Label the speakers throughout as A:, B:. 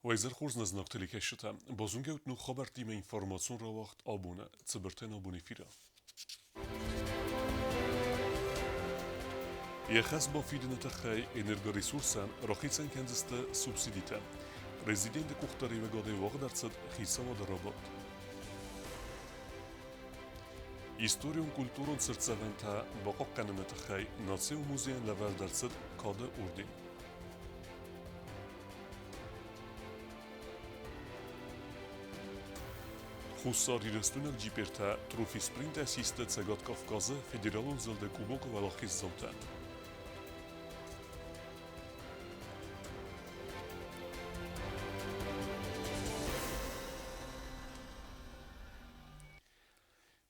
A: Уӕ хорз нӕ знаг телекӕсджытӕ! Базонгӕут ног хабӕрттимӕ информацион рауагъд абоны цыбыртӕн абон эфиры. Йӕ хӕс бафидыны тыххӕй энергоресурсӕн рахицӕн кӕндзысты субсидитӕ. Президенты къухдариуӕгадӕй уагъд ӕрцыд хицауады рабадт. Историон-культурон цыртдзӕвӕнтӕ бахъахъхъӕныны тыххӕй Национ музейӕн лӕвӕрд ӕрцыд Кады орден. Хуссар-Ирыстойнаг джипертӕ Трофи Спринтӕ систы Цӕгат Кавказы федералон зылды Кубокы уӕлахиздзаутӕ.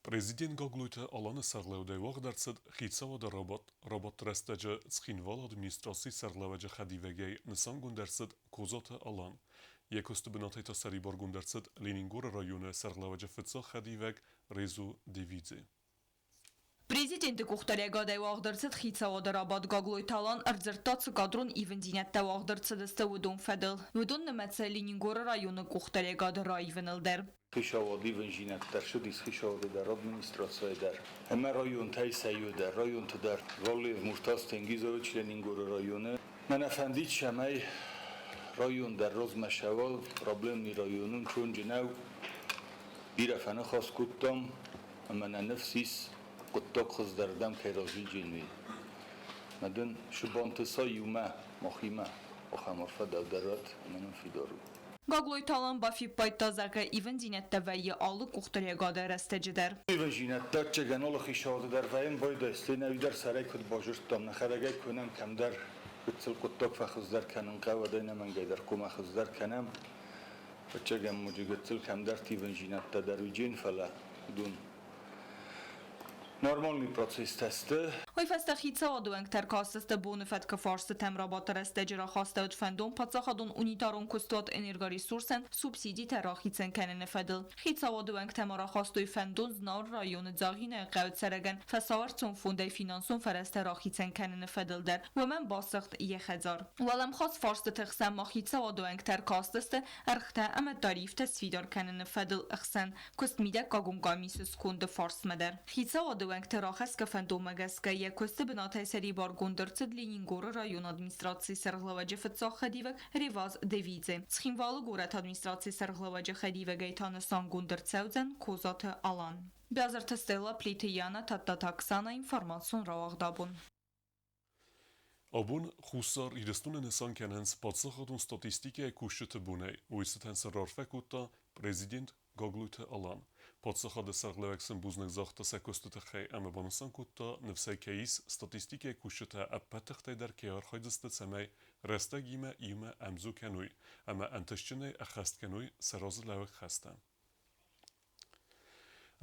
A: Президент Гаглойты Аланы сӕргълӕудӕй уагъд ӕрцыд хицауады рабадт. Рабадты рӕстӕджы Цхинвалы администрацийы сӕргълӕууӕджы хӕдивӕгӕй нысангонд ӕрцыд Козаты Алан. Йӕ куысты бынатӕй та сӕрибаргонд ӕрцыд Ленингоры районы сӕргълӕууӕджы фыццаг хӕдивӕг Резо Девидзе.
B: Президенты къухдариуӕгадӕй уагъд ӕрцыд хицауады рабадт Гаглойты Алан ӕрдзырдта цы кадрон ивындзинӕдтӕ уагъд ӕрцыдысты, уыдон фӕдыл. Уыдон нымӕцы Ленингоры районы къухдариуӕгады раивыныл дӕр.
C: Хицауад ивындзинӕдтӕ ӕрцыдис хицауады дӕр, администрацийы дӕр ӕмӕ районтӕй сӕ иуы дӕр. Районты дӕр Валлиев Муртаз Тенгизович Ленингоры районы. Мӕнӕ фӕндид, цӕмӕй район дӕр размӕ сӕуа, проблемный район чонджы нӕу. Бирӕ фӕныхас кодтам ӕмӕ нӕ ныфс ис, хъуыддаг хуыздӕрдӕм кӕй разилдзӕн, уый. Мӕ дын Сыбанты сӕ иумӕ махимӕ ахӕм арфӕ дӕу дӕр ратт ӕмӕ нын фидар у.
B: Гаглойты Алан бафиппайдта, зӕгъгӕ, ивындзинӕдтӕ вӕййы алы къухдариуӕгады рӕстӕджы дӕр.
C: Ивындзинӕдтӕ ӕцӕгӕн алы хицауады дӕр вӕййын байдайы, стӕй нӕ уый дӕр сӕрӕй куыд базыдтам, нӕхӕдӕг ӕй куы уынӕм кӕмдӕр гыццыл хъуыддаг фӕхуыздӕр кӕнын хъӕуы, уӕд ӕй ӕнӕмӕнгӕй дӕр хъуамӕ хуыздӕр кӕнӕм. Ӕцӕгӕн муджы гыццыл кӕмдӕрты ивындзинӕдтӕ дӕр уыджын, фӕлӕ уыдон нормальный процесстӕ сты.
B: Уый фӕстӕ хицауады уӕнгтӕ ӕркастысты боны фӕткы фарстытӕм рабадты рӕстӕджы рахастӕуыд фӕндон паддзахадон унитарон куыстуат энергоресурсӕн субсидитӕ рахицӕн кӕныны фӕдыл. Хицауады уӕнгтӕ ма рахастой фӕндон Знауыр районы Дзагъинайы хъӕуы цӕрӕгӕн фӕсауӕрцон фондӕй финансон фӕрӕзтӕ рахицӕн кӕныны фӕдыл дӕр. Уымӕн басыгъд йӕ хӕдзар. Уӕлӕмхас фарстыты хсӕн ма хицауады уӕнгтӕ ӕркастысты ӕргътӕ ӕмӕ тарифтӕ сфидар кӕныны фӕдыл ӕхсӕн куыст мидӕггагон къамисы сконды фарсмӕ дӕр. Хицауады уӕнгты рахӕсгӕ фӕндонмӕ гӕсгӕ йӕ куысты бынатӕй сӕрибаргонд ӕрцыд Ленингоры районы администрацийы сӕргълӕууӕджы фыццаг хӕдивӕг Реваз Девидзе. Цхинвалы горӕты администрацийы сӕргълӕууӕджы хӕдивӕгӕй та нысангонд ӕрцӕудзӕн Козаты Алан. Бязырты Стелла, Плиты Яна, Тадтаты Оксана, информацион рауагъд абон.
A: Абон Хуссар Ирыстоны нысан кӕнынц паддзахадон статистикӕйы кусджыты бонӕй. Уый цытӕн сын раарфӕ кодта президент Гаглойты Алан. Паддзахады сӕргълӕууӕг сын бузныг загъта сӕ куысты тыххӕй ӕмӕ банысан кодта, ныфсӕй кӕй ис, статистикӕйы кусджытӕ ӕппӕт тыхтӕй дӕр кӕй архайдзысты, цӕмӕй рӕстӕгимӕ иумӕ ӕмдзу кӕной ӕмӕ ӕнтыстджынӕй ӕххӕст кӕной сӕ разылӕууӕг хӕстӕ.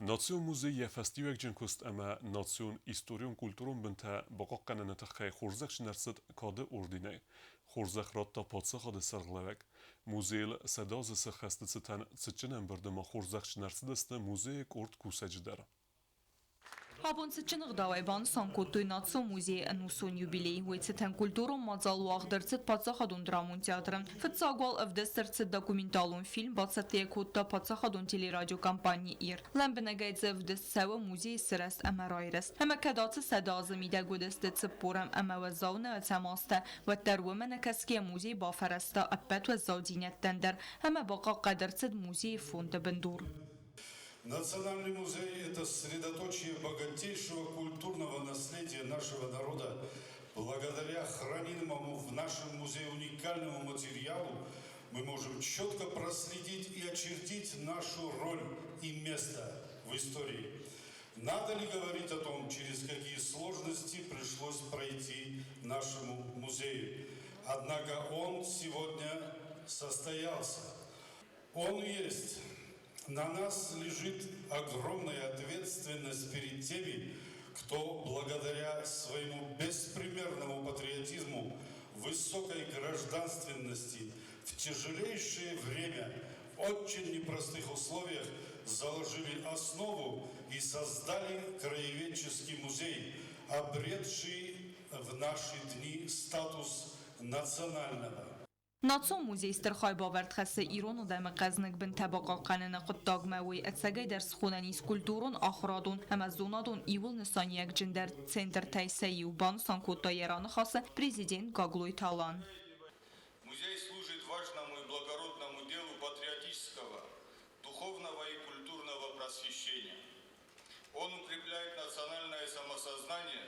A: Национ музей йӕ фӕстиуӕгджын куыст ӕмӕ национ историон-культурон бынтӕ бахъахъхъӕныны тыххӕй хорзӕхджын ӕрцыд Кады орденӕй. Хорзӕх радта паддзахады сӕргълӕууӕг. Музейыл 100 азы сӕххӕсты цытӕн цытджын ӕмбырды ма хорзӕхджын ӕрцыдысты музейы къорд кусӕджы дӕр.
B: Абон цытджын ӕгъдауӕй банысан кодтой Национ музейы ӕнусон юбилей. Уый цытӕн культурон мадзал уагъд ӕрцыд Паддзахадон драмон театры. Фыццаг уал ӕвдыст ӕрцыд документалон фильм, бацӕттӕ йӕ кодта паддзахадон телерадиокомпани «Ир». Лӕмбынӕгӕй дзы ӕвдыст цӕуы музейы сырӕзт ӕмӕ райрӕзт. Ӕмӕ кӕд ацы 100 азы мидӕг уыдысты цыппорӕм ӕмӕ уӕззау нӕуӕдзӕм азтӕ, уӕддӕр уымӕ нӕкӕсгӕйӕ музей бафӕрӕзта ӕппӕт уӕззаудзинӕдтӕн дӕр ӕмӕ бахъахъхъӕд ӕрцыд музейы фонды бындур.
D: Национальный музей – это средоточие богатейшего культурного наследия нашего народа. Благодаря хранимому в нашем музее уникальному материалу мы можем четко проследить и очертить нашу роль и место в истории. Надо ли говорить о том, через какие сложности пришлось пройти нашему музею? Однако он сегодня состоялся. Он есть. На нас лежит огромная ответственность перед теми, кто благодаря своему беспримерному патриотизму, высокой гражданственности в тяжелейшее время, в очень непростых условиях заложили основу и создали краеведческий музей, обретший в наши дни статус национального.
B: Национ музей стыр хайбавӕрд хӕссы ирон адӕмы хъӕзныг бынтӕ бахъахъхъӕныны хъуыддагмӕ. Уый ӕцӕгӕйдӕр схонӕн ис культурон, ахуырадон ӕмӕ зонадон иууыл нысаниуӕгджындӕр центртӕй сӕ иу, банысан кодта йӕ раныхасы президент Гаглойты Алан.
D: Музей служит важному и благородному делу патриотического, духовного и культурного просвещения. Он укрепляет национальное самосознание,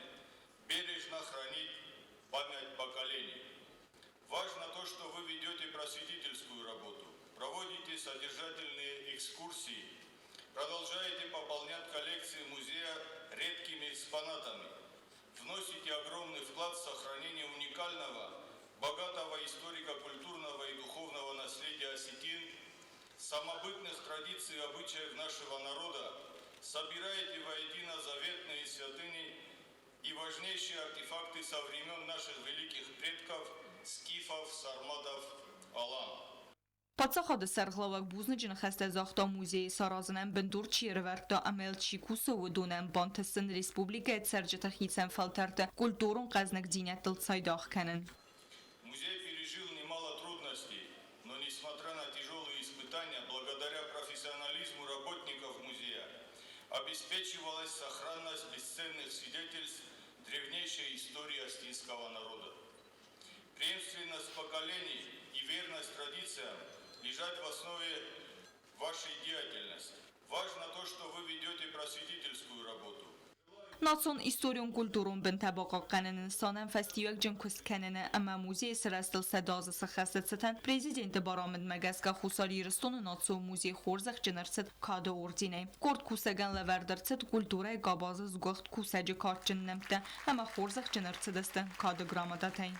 D: бережно хранит память поколений. Важно то, что вы ведете просветительскую работу, проводите содержательные экскурсии, продолжаете пополнять коллекции музея редкими экспонатами, вносите огромный вклад в сохранение уникального, богатого историко-культурного и духовного наследия осетин, самобытных традиций и обычаев нашего народа, собираете воедино заветные святыни и важнейшие артефакты со времен наших великих предков – скифов, сарматов, алан.
B: Паддзахады сӕргълӕууӕг бузныджы ныхӕстӕ загъта музейы саразынӕн бындур чи ӕрывӕрдта ӕмӕ йыл чи кусы, уыдонӕн, бантыст сын республикӕйы цӕрджыты хицӕн фӕлтӕрты культурон хъӕзныгдзинӕдтыл цайдагъ кӕнын.
D: Музей пережил немало трудностей, но несмотря на тяжелые испытания, благодаря профессионализму работников музея, обеспечивалась сохранность бесценных свидетельств древнейшей истории осетинского народа. Преемственность поколений и верность традициям лежат в основе вашей деятельности. Важно то, что вы ведете просветительскую работу.
B: Национ историон-культурон бынтӕ бахъахъхъӕныны нысанӕн фӕстиуӕгджын куыст кӕныны ӕмӕ музейы сырӕзтыл 100 азы сыххӕсты цытӕн Президенты барамындмӕ гӕсгӕ Хуссар Ирыстоны Национ музей хорзӕхджын ӕрцыд Кады орденӕй. Къорд кусӕгӕн лӕвӕрд ӕрцыд культурӕйы къабазы сгуыхт кусӕджы кадджын нӕмттӕ ӕмӕ хорзӕхджын ӕрцыдысты Кады грамотатӕй.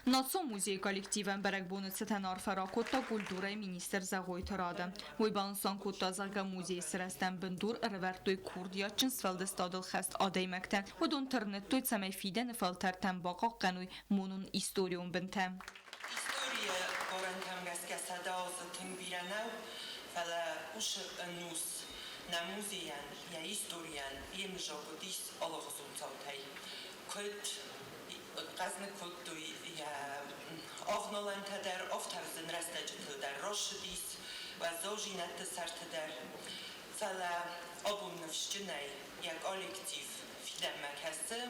B: Национ музейы коллективӕн бӕрӕгбоны цытӕн арфӕ ракодта культурӕйы министр Зӕгъойты Рада. Уый банысан кодта, зӕгъгӕ, музейы сырӕзтӕн бындур ӕрӕвӕрдтой курдиатджын сфӕлдыстадыл хӕст адӕймӕгтӕ. Уыдон тырныдтой, цӕмӕй фидӕны фӕлтӕртӕн бахъахъхъӕной монон историон бынтӕ.
E: Историйы барӕнтӕм гӕсгӕ 100 азы тынг бирӕ нӕу, фӕлӕ уыцы ӕнус нӕ музейӕн йӕ историйӕн йемыдзаг уыдис алыгъуызон цаутӕй. Куыд хъӕзныг кодтой йӕ авналӕнтӕ дӕр, афтӕ зын рӕстӕджытыл дӕр рацыдис, уӕззаудзинӕдты сӕрты дӕр. Фӕлӕ абон ныфсджынӕй йӕ коллектив фидӕнмӕ кӕсы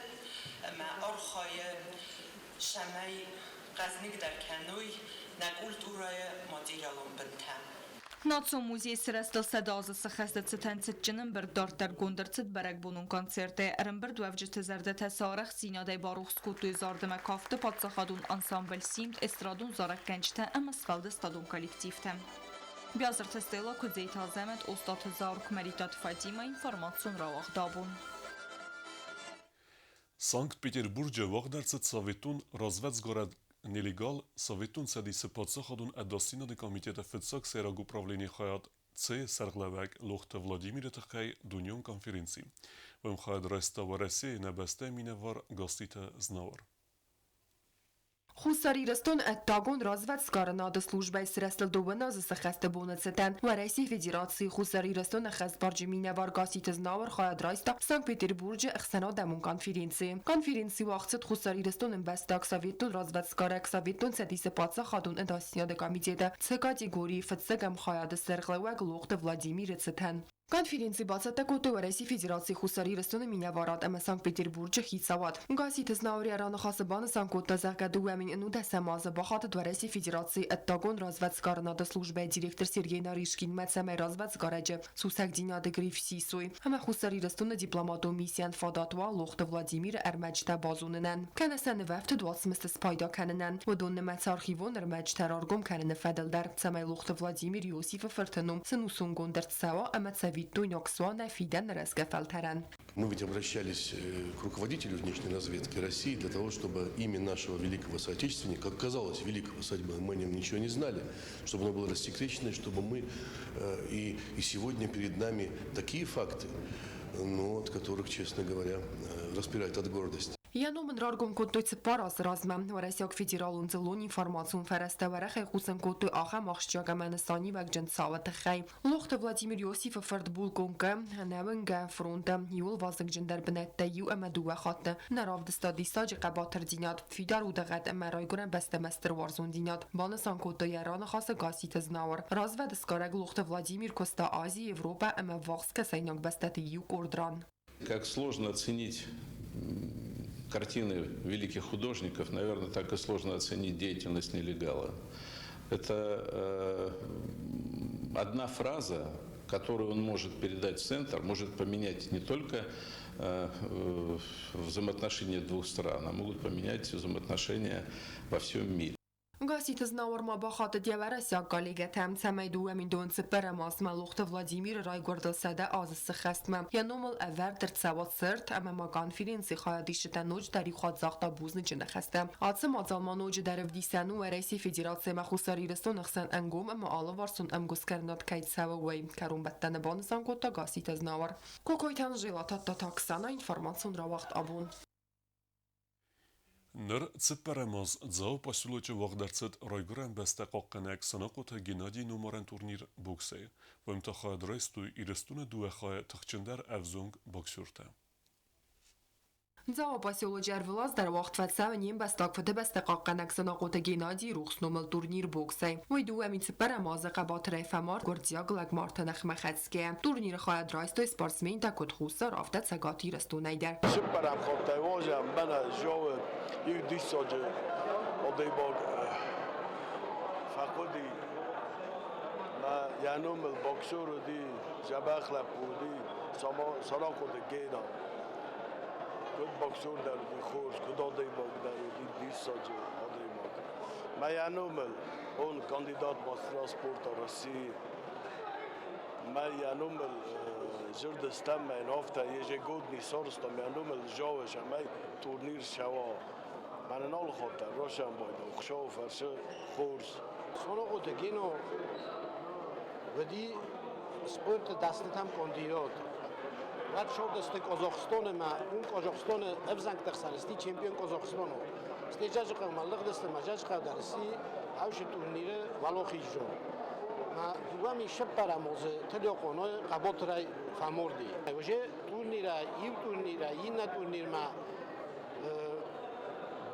E: ӕмӕ архайы, цӕмӕй хъӕзныгдӕр кӕной нӕ культурӕйы материалон бынтӕ.
B: Национ музейы сырӕзтыл 100 азы сыххӕсты цытӕн цытджын ӕмбырд дарддӕргонд ӕрцыд бӕрӕгбонон концертӕй. Ӕрӕмбырдуӕвджыты зӕрдӕтӕ сӕ арӕхстдзинадӕй барухс кодтой зарды ӕмӕ кафты паддзахадон ансамбль «Симд», эстрадон зарӕггӕнджытӕ ӕмӕ сфӕлдыстадон коллективтӕ. Биазырты Стелла, Куыдзейты Азӕмӕт, Остъаты Заур, Куымӕридтаты Фатимӕ, информацион рауагъд «Абон».
A: Санкт-Петербурджы уагъд ӕрцыд советон развӕдсгарӕг нелегал Советон Цӕдисы паддзахадон ӕдасдзинады комитеты фыццаг сӕйраг управленийы хайад Ц-йы сӕргълӕууӕг Лохты Владимиры тыххӕй дунеон конференци. Уым хайад райста Уӕрӕсейы нӕ бӕстӕйы минӕвар Гасситы Знауыр.
F: Хуссар Ирыстон ӕддагон развӕдсгарынады службӕйы сырӕзтыл 2 азы сӕххӕсты боны цытӕн Уӕрӕсейы Федерацийы Хуссар Ирыстоны ӕххӕстбарджын минӕвар Гасситы Знауыр хайад райста Санкт-Петербурджы ӕхсӕнадӕмон конференцийы. Конференци уагъд цыд Хуссар Ирыстоны ӕмбӕстаг, советон развӕдсгарӕг, Советон Цӕдисы паддзахадон ӕдасдзинады комитеты Ц категорийы фыццӕгӕм хайады сӕргълӕууӕг Лохты Владимиры цытӕн. Конференци бацӕттӕ кодтой Уӕрӕсейы Федерацийы Хуссар Ирыстоны минӕварад ӕмӕ Санкт-Петербурджы хицауад. Гасситы Знауыр йӕ раныхасы банысан кодта, зӕгъгӕ, 2019 азы бахатыд Уӕрӕсейы Федерацийы ӕддагон развӕдсгарынады службӕйы директор Сергей Нарышкинмӕ, цӕмӕй развӕдсгарӕджы сусӕгдзинады гриф сисой ӕмӕ Хуссар Ирыстоны дипломатон миссийӕн фадат уа Лохты Владимиры ӕрмӕджытӕ базонынӕн, кӕнӕ сӕ нывӕфтыд уацмысты спайда кӕнынӕн. Уыдон нымӕцы архивон ӕрмӕджытӕ раргом кӕныны фӕдыл дӕр, цӕмӕй Лохты Владимир Иосифы фырты ном сӕнусонгонд ӕрцӕуа ӕмӕ цӕвиттойнаг суа нӕ фидӕны рӕзгӕ фӕлтӕрӕн.
G: Мы ведь обращались к руководителю внешней разведки России для того, чтобы имя нашего великого соотечественника, как казалось, великого соотечественника, мы о нем ничего не знали, чтобы оно было рассекречено, и чтобы мы, и сегодня перед нами такие факты, ну, от которых, честно говоря, распирает от гордости.
F: Йӕ ном ын раргом кодтой 4 азы размӕ. Уӕрӕсейаг федералон дзыллон информацион фӕрӕзтӕ уӕрӕхӕй хъусын кодтой ахӕм ахсджиаг ӕмӕ нысаниуӕгджын цауы тыххӕй. Лохты Владимир Иосифы фырт булкъон К. Ӕнӕуынгӕ фронты иууыл вазыгджындӕр бынӕттӕй иу ӕмӕ дыууӕ хатты нӕ равдыста диссаджы хъӕбатырдзинад, фидар удыгъӕд ӕмӕ райгуырӕн бӕстӕмӕ стыр уарзондзинад, банысан кодта йӕ раныхасы Гасситы Знауыр. Развӕдсгарӕг Лохты Владимир куыста Ази, Европӕ ӕмӕ Ввахс Скӕсӕйнаг бӕстӕты иу къорд ран.
H: Как сложно оценить картины великих художников, наверное, так и сложно оценить деятельность нелегала. Это одна фраза, которую он может передать в центр, может поменять не только взаимоотношения двух стран, а могут поменять взаимоотношения во всем мире.
F: Гасситы Знауыр ма бахатыд йӕ уӕрӕсейаг коллегӕтӕм, цӕмӕй 2004 азмӕ Лохты Владимиры райгуырдыл 100 азы сыххӕстмӕ йӕ номыл ӕвӕрд ӕрцӕуа цырт ӕмӕ ма конференцийы хайадисджытӕ ноджыдӕр иу хатт загъта бузныджы ныхӕстӕ. Ацы мадзал ма ноджыдӕр ӕвдисӕн у Уӕрӕсейы Федераци ӕмӕ Хуссар Ирыстоны хсӕн ӕнгом ӕмӕ алыварсон ӕмгуысткӕнынад кӕй цӕуы, уый, кӕронбӕттӕны банысан кодта Гасситы Знауыр. Кокойты Анжела, Тадтаты Оксана, информацион рауагъд «Абон».
A: Ныр цыппӕрӕм аз Дзауы поселочы уагъд ӕрцыд Райгуырӕн бӕстӕ хъахъхъӕнӕг Санахъоты Геннадийы номарӕн турнир боксӕй. Уым та хайад райстой Ирыстоны дыууӕ хайӕ тыхджындӕр ӕвзонг боксертӕ.
F: Дзауы поселочы ӕрвылаз дӕр уагъд фӕцӕуы не мбӕстаг Фыдыбӕстӕ хъахъхъӕнӕг Санахъоты Геннадийы рухс номыл турнир боксӕй. Уый 2004 азы хъӕбатырӕй фӕмард гуырдзиаг лӕгмарты ныхмӕ хӕцгӕйӕ. Турниры хайад райстой спортсментӕ куыд Хуссар, афтӕ Цӕгат Ирыстонӕй дӕр.
I: Цыппӕрӕм хаттӕй уазӕм мӕнӕ Дзауы иу диссаджы адӕймаг фӕхъуыди. Мӕ йӕ номыл боксер уыди, дзӕбӕх лӕппу уыди, Санахъоты Гена. Куыд боксер дӕр уыди хорз, куыд адӕймаг дӕр уыди диссаджы адӕймаг. Мӕ йӕ номыл он кандидат мастера спорта России. Мӕ йӕ номыл зӕрдӕстӕм мӕ афтӕ ежегодный сарӕзтам йӕ номыл Дзауы цӕмӕй турнир цӕуа. Мӕнӕн алы хатт дӕр расӕмбӕлдӕн Хуыцауы фӕрцы хорз.
J: Санахъоты Гено уыди спорты дӕснытӕм кандидат. Уӕд шордысты Казахстаны ӕмӕ уым Казахстаны ӕвзӕнгты хсӕн сси чемпион Казахстаны. Стӕй Джаджыхъӕумӕ лыгъдысты ӕмӕ Джаджыхъӕу дӕр сси ӕвзы турниры уӕлахиззон. Мӕ дыууӕ мин сыппӕрӕм азы Тылиохъоны хъӕбатырӕй фӕмарди. Уже турнирӕй иу турнирӕй иннӕ турнирмӕ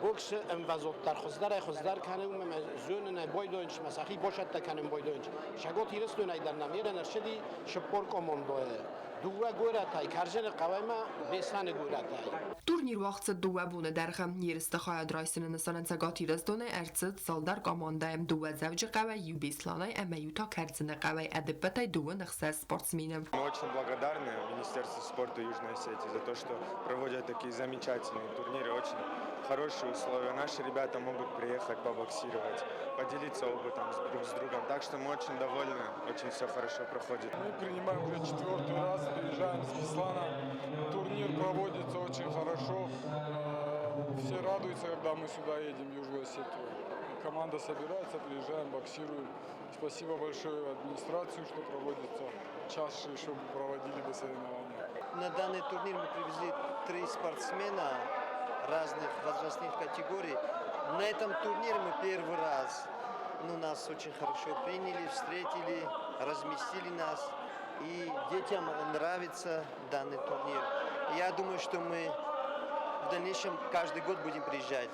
J: боксы ӕмвӕзаддӕр хуыздӕрӕй-хуыздӕр кӕны, уымӕ ӕмӕ зонынӕй байдайынц ӕмӕ сӕхи бацӕттӕ кӕнын байдайынц. Цӕгат Ирыстонӕй дӕр нӕм ерын ӕрцыди 40 командӕйы. Дыууӕ горӕтӕй, Кӕрдзыны хъӕуӕй ӕмӕ Беслӕны горӕтӕй.
F: Турнир уагъд цыд 2 боны дӕргъы. Ерысты хайад райсыны нысанӕн Цӕгат Ирыстонӕй ӕрцыд цалдӕр командӕйы: 2 Дзӕуджыхъӕуӕй, иу Беслӕнӕй ӕмӕ иу та Кӕрдзыны хъӕуӕй, ӕдыппӕтӕй 26 спортсмены.
K: Мы очень благодарны Министерству спорта Южной Осетии за то, что проводят такие замечательные турниры, очень хорошие условия. Наши ребята могут приехать побоксировать, поделиться опытом друг с другом. Так что мы очень довольны, очень все хорошо проходит.
L: Мы принимаем уже 4-й раз, приезжаем с Беслана. Турнир проводится очень хорошо. Все радуются, когда мы сюда едем, в Южную Осетию. Команда собирается, приезжаем, боксируем. Спасибо большое администрацию, что проводится чаще, чтобы проводили бы соревнования.
M: На данный турнир мы привезли 3 спортсмена разных возрастных категорий. На этом турнире мы первый раз. Нас очень хорошо приняли, встретили, разместили нас. И детям нравится данный турнир. Я думаю, что мы в дальнейшем каждый год будем приезжать.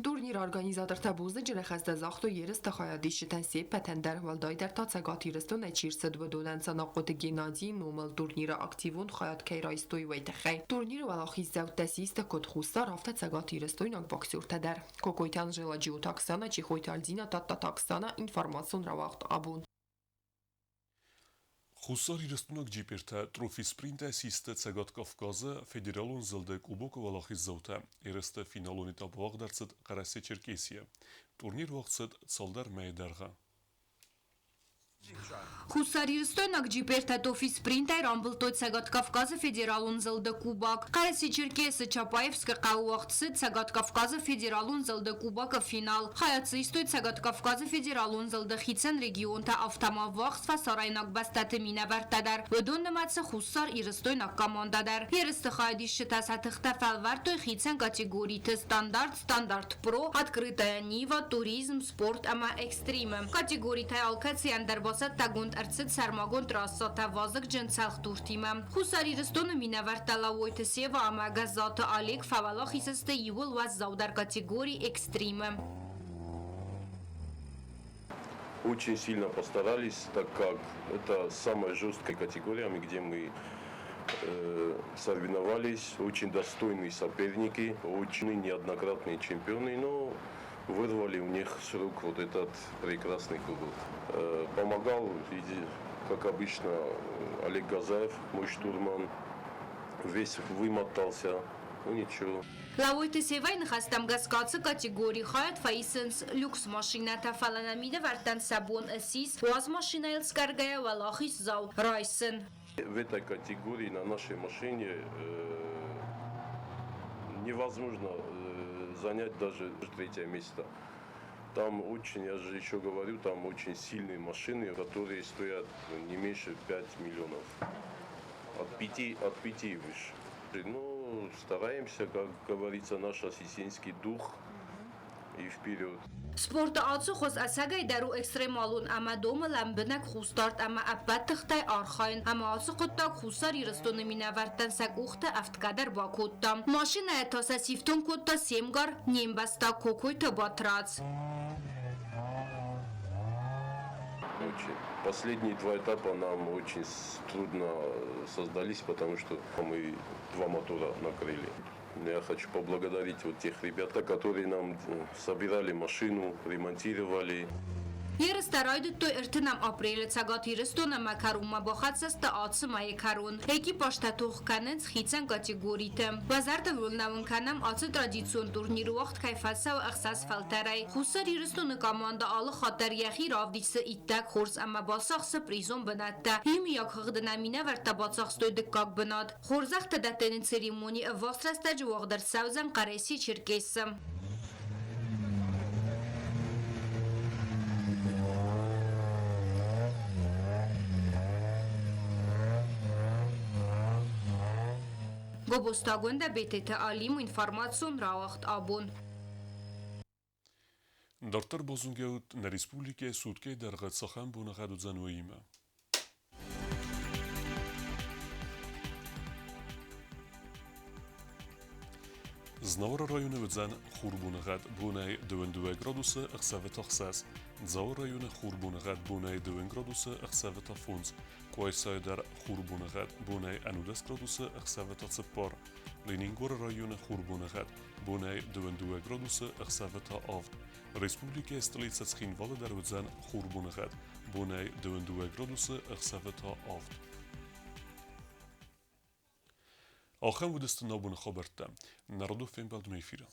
F: Турниры организатортӕ бузныджы ныхӕстӕ загътой ерысты хайадисджытӕн се ппӕтӕн дӕр, уӕлдайдӕр та Цӕгат Ирыстонӕй чи рцыд, уыдонӕн Санахъоты Геннадийы номыл турниры активон хайад кӕй райстой, уый тыххӕй. Турниры уӕлахиздзӕуттӕ систы куыд Хуссар, афтӕ Цӕгат Ирыстойнаг боксертӕ дӕр. Кокойты Анжела, Джиоты Оксана, Чехойты Альдина, Тадтаты Оксана, информацион рауагъд «Абон».
A: Хуссар Ирыстонаг джипертӕ трофи спринтӕ систы Цӕгат Кавказы федералон зылды Кубокы уӕлахиздзаутӕ. Ерысты финалон этап уагъд ӕрцыд Хъӕрӕсе-Черкесийы. Турнир уагъд цыд цалдӕр мӕйы дӕргъы.
N: Хуссарирыстойнаг джипертӕ Тофи спринтӕй рамбылдтой Цӕгат Кавказы федералон зылды Кубок. Хъӕрӕсе-Черкесы Чапаевскы хъӕуы уагъд цыд Цӕгат Кавказы федералон зылды Кубокы финал. Хайад дзы истой Цӕгат Кавказы федералон зылды хицӕн регионтӕ, афтӕ ма ӕввахс фӕсарӕйнаг бӕстӕты минӕвӕрттӕ дӕр. Уыдон нымӕцы Хуссар Ирыстойнаг командӕ дӕр. Ерысты хайадисджытӕ сӕ тыхтӕ фӕлвӕрдтой хицӕн категориты: стандарт, стандарт ПРО, Открытая Нива, туризм, спорт ӕмӕ экстримы. Категоритӕй алкӕцыйӕн дӕр бацӕттӕгонд ӕрцыд сӕрмагонд трассӕтӕ вазыгджын цӕлхдуртимӕ. Хуссар Ирыстоны минӕвӕрттӕ Лӕууойты Сева ӕмӕ Гӕззаты Олег фӕуӕлахиз сты иууыл уӕззаудӕр категори экстримы.
G: Очень сильно постарались, так как это самая жесткая категория, где мы соревновались. Очень достойные соперники, очень неоднократные чемпионы, но вырвали у них с рук вот этот прекрасный кубок. Помогал, как обычно, Олег Газаев, мой штурман. Весь вымотался, ну ничего.
N: Лӕууойты Севайы ныхӕстӕм гӕсгӕ ацы категорийы хайад фӕисынц люкс машинӕтӕ, фӕлӕ нӕ минӕвӕрттӕн сӕ бон ссис уаз машинӕйыл сгӕргӕйӕ уӕлахиздзау райсын.
G: В этой категории на нашей машине невозможно занять даже третье место. Там очень, я же еще говорю, там очень сильные машины, которые стоят не меньше 5 миллионов. От 5 и выше. Ну, стараемся, как говорится, наш осетинский дух и вперед.
N: Спорты ацы хуыз ӕцӕгӕй дӕр у экстремалон ӕмӕ домы лӕмбынӕг хъусдард ӕмӕ ӕппӕт тыхтӕй архайын, ӕмӕ ацы хъуыддаг Хуссар Ирыстоны минӕвӕрттӕн сӕ къухты ӕфтгӕ дӕр бакодта. Машинӕйӕ та сӕ сифтонг кодта се мгар, не мбӕстаг Кокойты Батрадз.
G: Очень. Последние два этапа нам очень трудно создались, потому что мы два мотора накрыли. Я хочу поблагодарить вот тех ребят, которые нам собирали машину, ремонтировали.
N: Ерыстӕ райдыдтой ӕртынӕм апрелы Цӕгат Ирыстон ӕмӕ кӕронмӕ бахӕццӕ сты ацы мӕйы кӕрон. Экипажтӕ тох кӕнынц хицӕн категориты. Уӕ зӕрдыл уыл нӕуын кӕнӕм, ацы традицион турнир уагъд кӕй фӕцӕуы ӕхсӕз фӕлтӕрӕй. Хуссар Ирыстоны командӕ алы хатт дӕр йӕхи равдисы иттӕг хорз ӕмӕ бацахсы призон бынӕттӕ. Иумиаг хыгъды нӕ минӕвӕрттӕ бацахстой дыккаг бынат. Хорзӕхтӕ дӕттыны церемони ӕввахс рӕстӕджы уагъд ӕрцӕудзӕн Хъӕрӕсе-Черкесы. Гобозтагондӕ Бететы Алим информацион рауагъд абон.
A: Дарддӕр базонгӕут нӕ республикӕйы суткӕйы дӕргъы цахӕм боныгъӕд уыдзӕн, уыимӕ. Знауыры районы уыдзӕн хурбоныгъӕд бонӕй 22 градусы, ӕхсӕвы та 6. Дзауы районы хурбоныгъӕд бонӕй 2 градусы, ӕхсӕвы та 5. Къуайсайы дӕр хурбоныгъӕд бонӕй 11 градусы, ӕхсӕвы та 4. Ленингоры районы хурбоныгъӕд бонӕй 22 градусы, ӕхсӕвы та 7. Республикӕйы столицӕ Цхинвалы дӕр уыдзӕн хурбоныгъӕд бонӕй 22 градусы, ӕхсӕвы та 7. Ахӕм уыдысты нӕ абоны хабӕрттӕ. Народу фембӕлдмӕ эфиры.